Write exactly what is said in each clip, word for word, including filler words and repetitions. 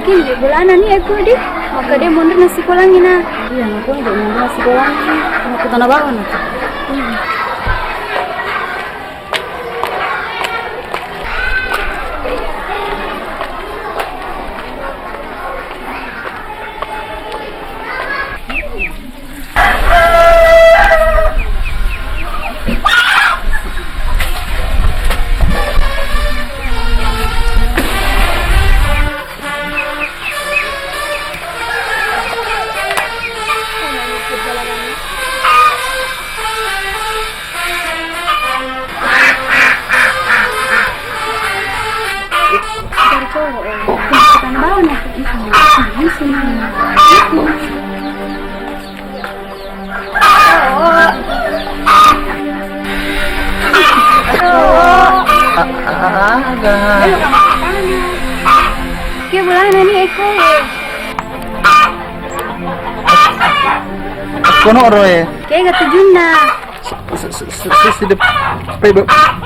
Ini bolana ni aku di. Maka dia mundur nasi kolang ina. Iya, aku ni mundur nasi kolang. Aku tanah bawah nanti. Aga. Ke bolana ni eko. Kono roe. Ke ga tujunna. Side pe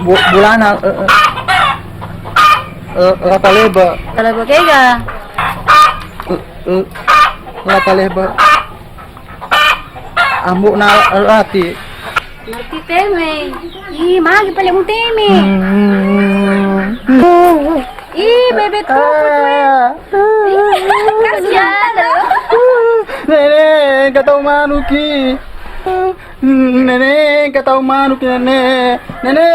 bolana. Rata leba. Rata leba kega. Rata leba. Ambo na rati. Rati teme. Ih, magi pale mu teme. Ih, bebe tuku tu. Kasihan. Nene, kata manuki. Nene, kata manuki nene. Nene.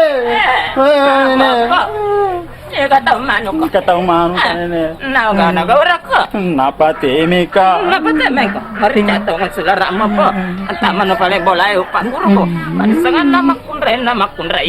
Nene. Iya, kata manuk. Kata manuk nene. Naga naga ora ko. Napa teme ka? Napa teme ko? Mari cato ngasula rama po. Anta manu pale bola e upa guru ko. Pada sengan nama kunre nama kunre.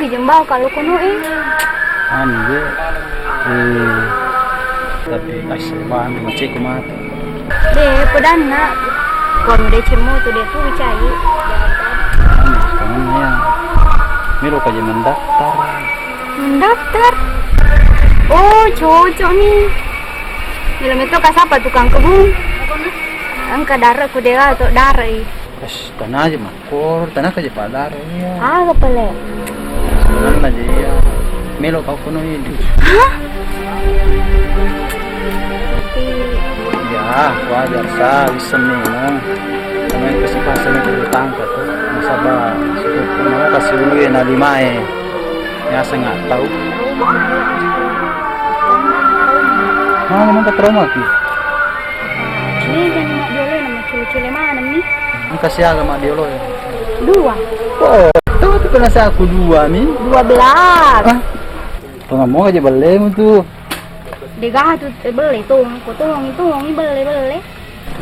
Jembau kalau kono e. Anu je. Eh, tapi asli bang, macam ku mati. De, pedanna. Kalau de cemu tu de tu cai. Anu, sekarang ya. Melo kaji mendaftar. Mendaftar? Oh, cocok nih. Melo meto kasapa tukang kebun. Engka dare ku dewa tu dare. Pas tanah aja mah. Kor, tanaka je padaro iya. Aga pale? Manna je iya. Melo kau kono ini. Hah? Ya, wajar sa, wisseng memang. Sama yang kasih pasang itu tangka tu. Nasaba, sudah pernah kasih ulu ya, nalimae. Biasa nggak tahu. Mana, mana trauma ki? Ini kan mak dia nama cule-cule mana nih? Engka siaga mak diolo ya? Dua. Oh, tahu tu kena saya aku dua ni. Dua belas. Ah, tengah mau aja bellemu tu. Dega tu, eh, belle tong, ko tong, tong, belle, belle.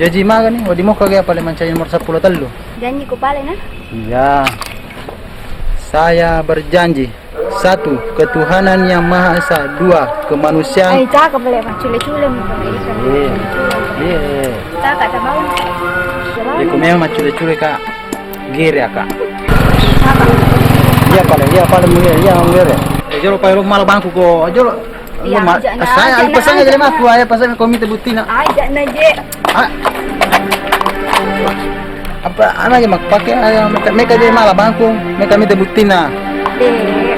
Jaji maga ni, wadi moka ga pale mancaji nomor sepuluh tellu. Janji ko pale na? Iya. Saya berjanji. Satu, ketuhanan yang Maha Esa. Dua, kemanusiaan. Eh, cakep le, maccule-cule mi. Iya. Iya. Cakep, tabau. Tabau. Iya, ko memang maccule-cule, Kak. Gere, Kak. Cakep. Iya, pale, iya, pale, iya, iya, gere. Eh, jolo, pale, lo malah bangku ko. Jolo. Iya, ma-, aja na, saya aja na, pesan aja aja deh, Mas. Na. Buaya pesan komite buttina. Aja na, je. Ah. Apa, anu aja mak pakai, aja, meka, meka je malah bangkung, meka mite buttina. Deh.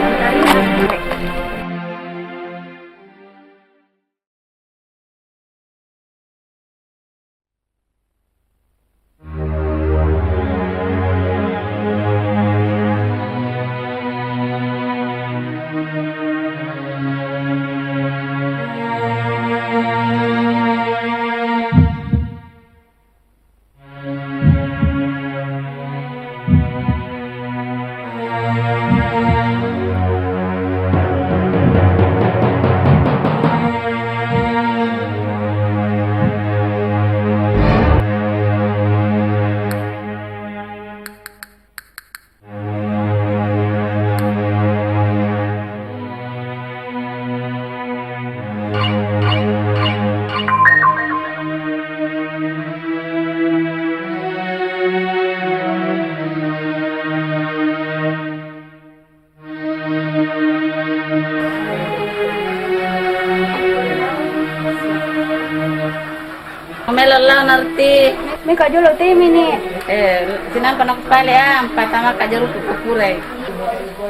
Melo lao narti. Meka jolo temi ni. Eh, sinampa nakupale, ah, patama kajaru kukurai.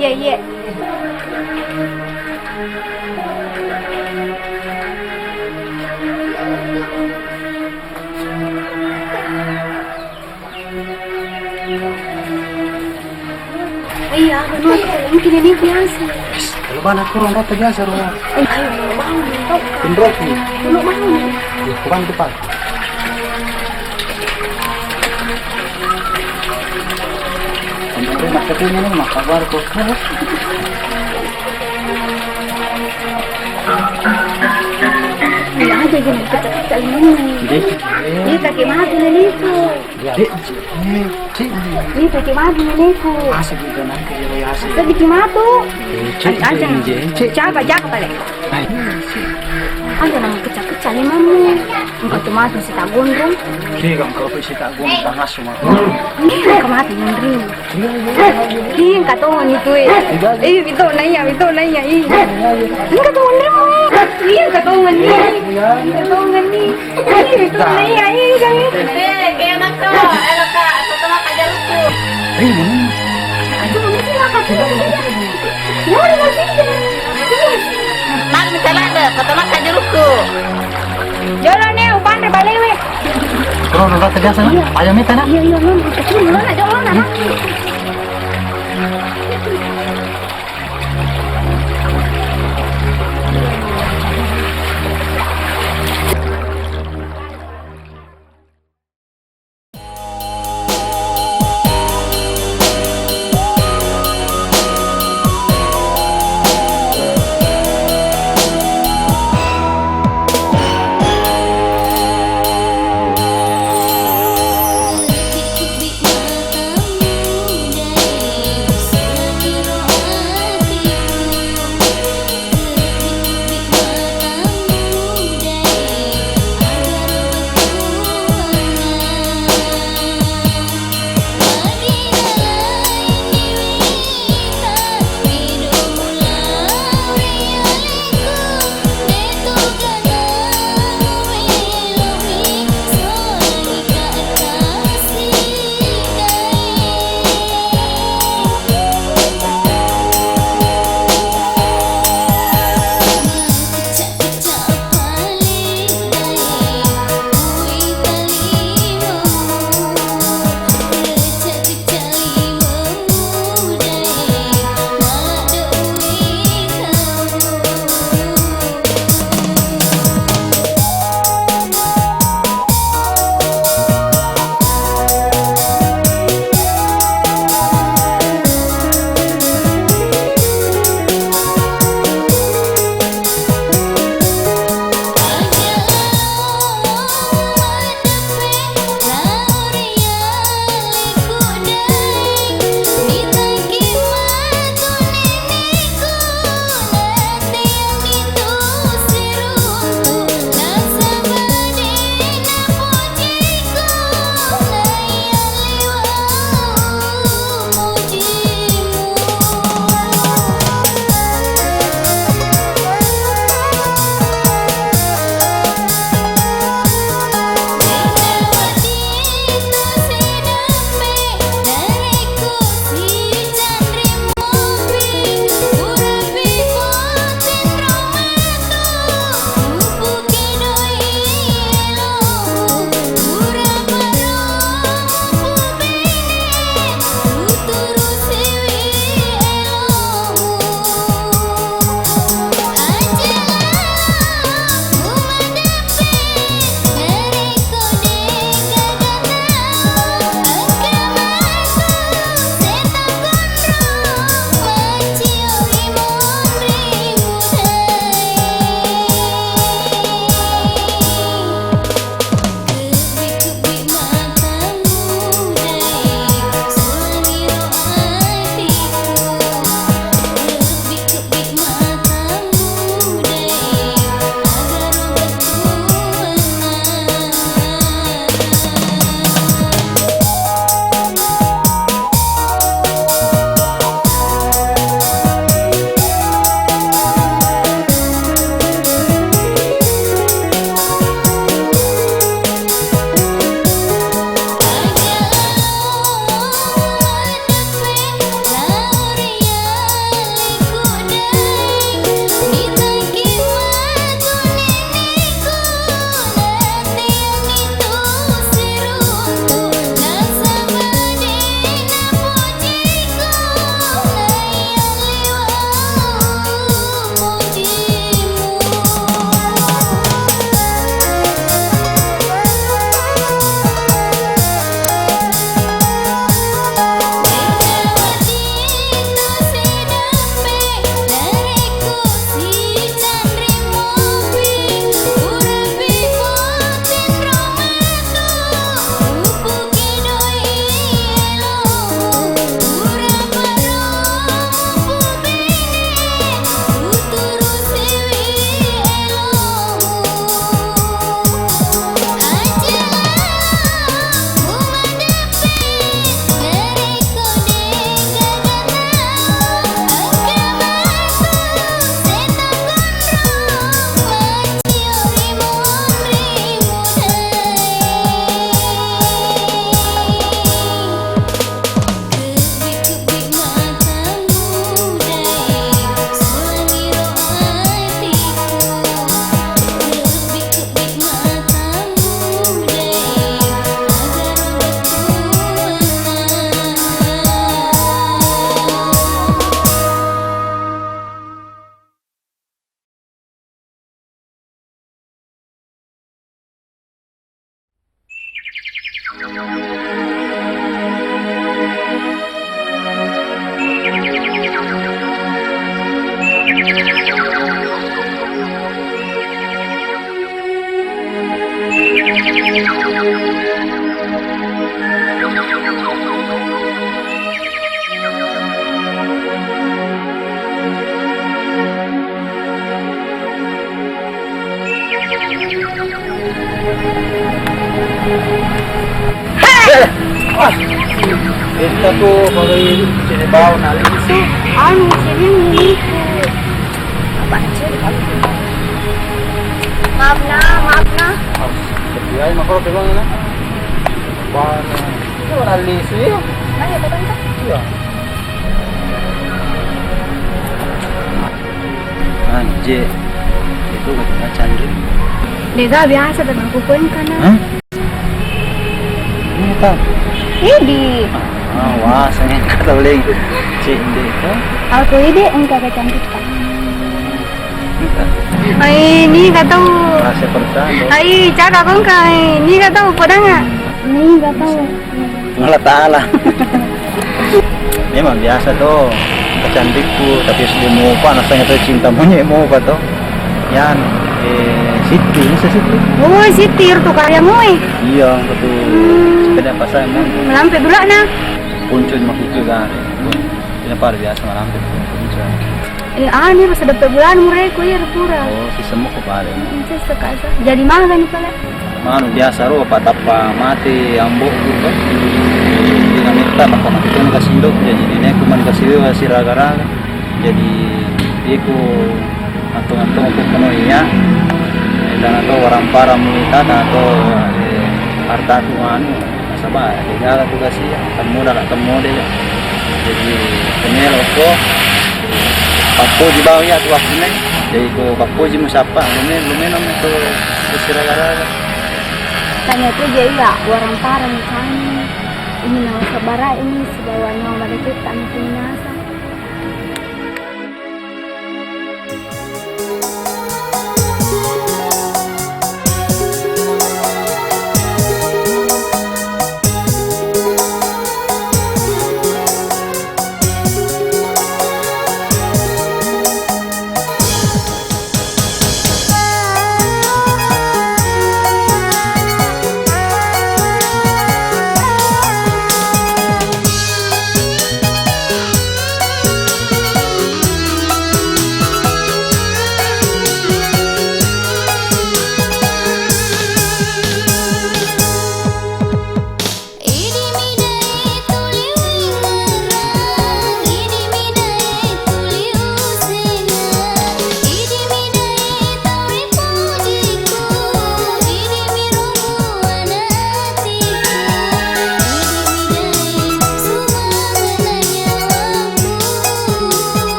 Iya, iya. Iya, benar. Mungkin ini biasa. Kalau bana kurang rata biasa, Ro. Eh, ayo, bangun, tau. Benroki. Belum bangun. Ya, kurang depan. Sampai rumah katanya nih, maka baru kok. Iya, aja gini, kecil-kecil ini. Iya. Ini kaki mati nih, itu. Eh, eh, cik. Ini pake madu neneku. Asa gitu nang ke jero yasa. Sedikit matu. Eh, cik, aja. Cik, cik. Siapa, siapa pale? Hai. Aja nang kecak-kecak ni mamu. Engkau tu matu si tak gondrong. Cik, kalau si tak gondrong, tangas semua. Ini kemati gondrong. Ih, engka tongeng itu, eh. Ih, itu naiya, itu naiya, ih. Engka tongeng ni, eh. Ih, engka tongeng ni. Engka tongeng ni. Ih, itu naiya, ih, jangan. Eh, kayak enak tuh, enak, Kak. Satu makan jerukku. Eh, mana? Itu mesti makan. Mana masih? Mak, minta lada, satu makan jerukku. Jolo ne, upanre balewe. Bro, lo rata biasa, no? Iya. Ayo, minta, nak. Iya, iya, non. Kecil, non, aja, non, anak. Ko bagai cene bau na lisu. Anu, sini menipu. Apa cene? Maaf nah, maaf nah. Tapi ai makro pegang na. Bana. Itu na lisu ya. Ayo, datang kan? Iya. Anje, itu kata Chandra. Dega biasa teman kukuin kana. Hah? Ini apa? Idi. Ah, wah, saya kata boleh. Cik, ini apa? Aku ini engkau kecantikan. Ai, ini kata. Rasa percaya. Ai, cara kau engkau, ini kata apa dah? Ini kata. Allah Ta'ala. Memang biasa to, kecantikku, tapi sudah mau apa, rasanya to cinta monyet mau apa to. Yan, eh, Siti, masa Siti? Oh, Siti, itu karya moe. Iya, betul. Hmm. Sepeda pasang, kan? Melampe dulu, nah. Puncu di makutu, kan? Ini pada biasa melampe, puncu. Eh, ah, ini rasa dapat bulan mureku, iya, pura. Oh, si semua kepala. Jadi mana kan pala? Manu biasa ro, patappa mate ambo'ku kan. Dinametta tappa mate tu nikasindo, jadi nenekku mani kasiwa siraga-raga. Jadi iko atong-atong ko kono iya. Tana to warampara mulita, tana to, eh, hartaku anu. Nasaba, eh, gaga tugas iya, temmoda la temmoda iya. Jadi, temelo ko, pappoji bawang iya tu waktunna. Jadi, ko pappoji musappa, lumen-, lumeno mi to siraga-raga. Tanya tu je iya, warampara ni kami. Ini nawa sabara ini, sibawa nawa madeketta ni pinasa.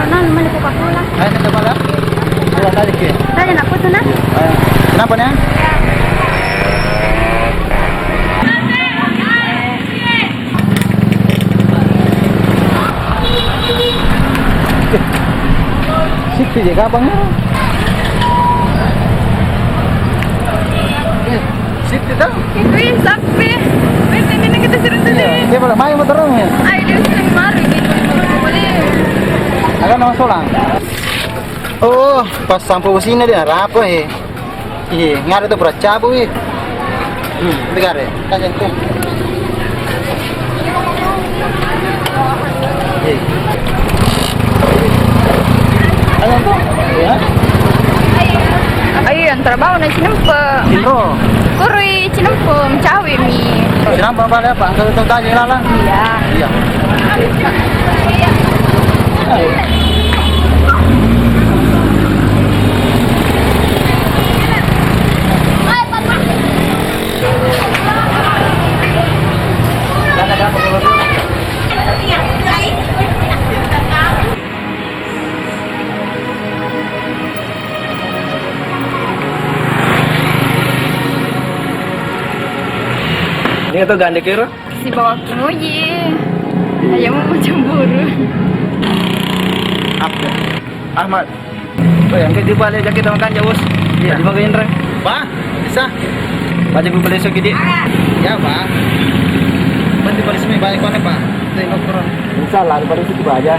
Nah, mana Coca-Cola? Ayo, kita makan. Coba tadi ke. Tadi nak foto, nah. Ayo. Kenapa, Neng? Situ je kapang ya. Eh, situ tau. Wih, sampai. Wih, ini kita sering tadi. Iya, dia pada main motor ya. Ayo, dia sering mari gitu. Boleh. Agak nama solang. Oh, pas sampai sini dia rapi, eh. Iya, nggak ada tuh berat cabu, eh. Hmm, dengar ya. Tanya tuh. Iya. Ayo, tuh. Ya. Ayo, yang terbawa nasi nempe. Indro. Kurui. Cinempung, cawe mi. Cinempung apa ada, Pak? Angkat itu tadi lalang. Iya. Iya. Ini tuh gandeng kira. Si bawa kunoji. Ayam mau cemburu. Apa? Ahmad. Oh, yang kedua balik jaket sama kan jauh. Iya. Di mana Indra? Pak, bisa. Baca gue beli sokidi. Ya, Pak. Berarti pada sini balik mana, Pak? Tengok kurang. Bisa lah, pada situ aja.